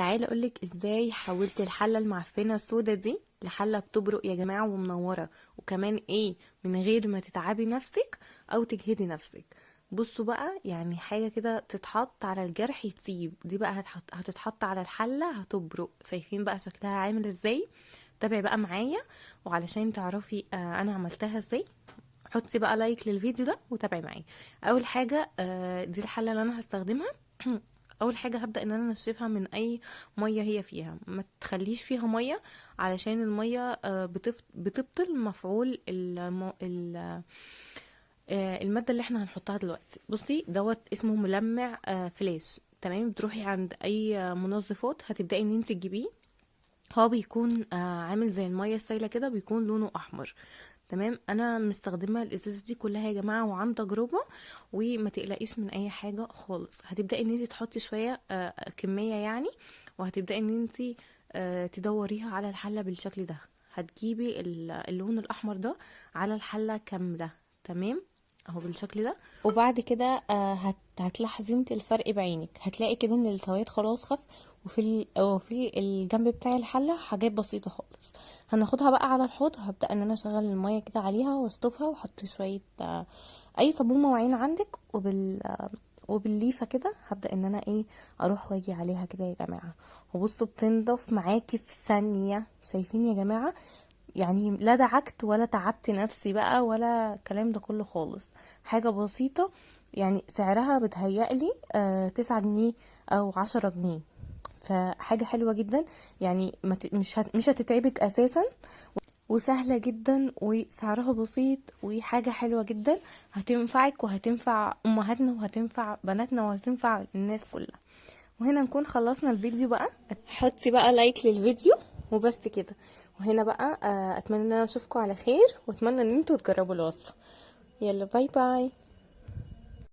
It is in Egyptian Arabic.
تعالى اقولك ازاي حولت الحلة المعفنه السودا دي لحله بتبرق يا جماعة ومنوره، وكمان ايه من غير ما تتعبي نفسك او تجهدي نفسك. بصوا بقى، يعني حاجة كده تتحط على الجرح يطيب، دي بقى هتتحط على الحلة هتبرق. شايفين بقى شكلها عامل ازاي؟ تابعي بقى معايا، وعلشان تعرفي انا عملتها ازاي حطي بقى like للفيديو ده وتابعي معايا. اول حاجة دي الحلة اللي انا هستخدمها. اول حاجة هبدا ان انا انشفها من اي مية هي فيها، ما تخليش فيها مية علشان المية بتبطل مفعول المادة اللي احنا هنحطها دلوقتي. بصي دوت اسمه ملمع فلاش، تمام؟ بتروحي عند اي منظفات هتبداي ان انت تجيبيه، هو بيكون عامل زي المية السايله كده، بيكون لونه احمر، تمام؟ انا مستخدمة الازازه دي كلها يا جماعة وعن تجربه، وما تقلقيش من اي حاجة خالص. هتبداي ان انت تحطي شوية كمية يعني، وهتبداي ان انت تدوريها على الحلة بالشكل ده. هتجيبي اللون الاحمر ده على الحلة كاملة، تمام؟ اهو بالشكل ده. وبعد كده هتلاحظي انت الفرق بعينك، هتلاقي كده ان السواد خلاص خف، وفي الجنب بتاع الحلة حاجات بسيطة خالص. هناخدها بقى على الحوض، هبدا ان انا اشغل المية كده عليها واشطفها، واحط شوية اي صابون مواعين عندك، وبالليفه كده هبدا ان انا اروح واجي عليها كده يا جماعة. وبصوا بتنضف معاكي في ثانية، شايفين يا جماعة؟ يعني لا دعكت ولا تعبت نفسي بقى ولا الكلام ده كله خالص، حاجة بسيطة. يعني سعرها بتهيألي 9 جنيه أو 10 جنيه، فحاجة حلوة جدا. يعني مش هتتعبك أساسا، وسهلة جدا، وسعرها بسيط، وحاجة حلوة جدا، هتنفعك وهتنفع أمهاتنا وهتنفع بناتنا وهتنفع الناس كلها. وهنا نكون خلصنا الفيديو بقى. حطي بقى like للفيديو وبس كده. وهنا بقى اتمنى ان انا اشوفكم على خير، واتمنى ان انتوا تجربوا الوصفة. يلا bye bye.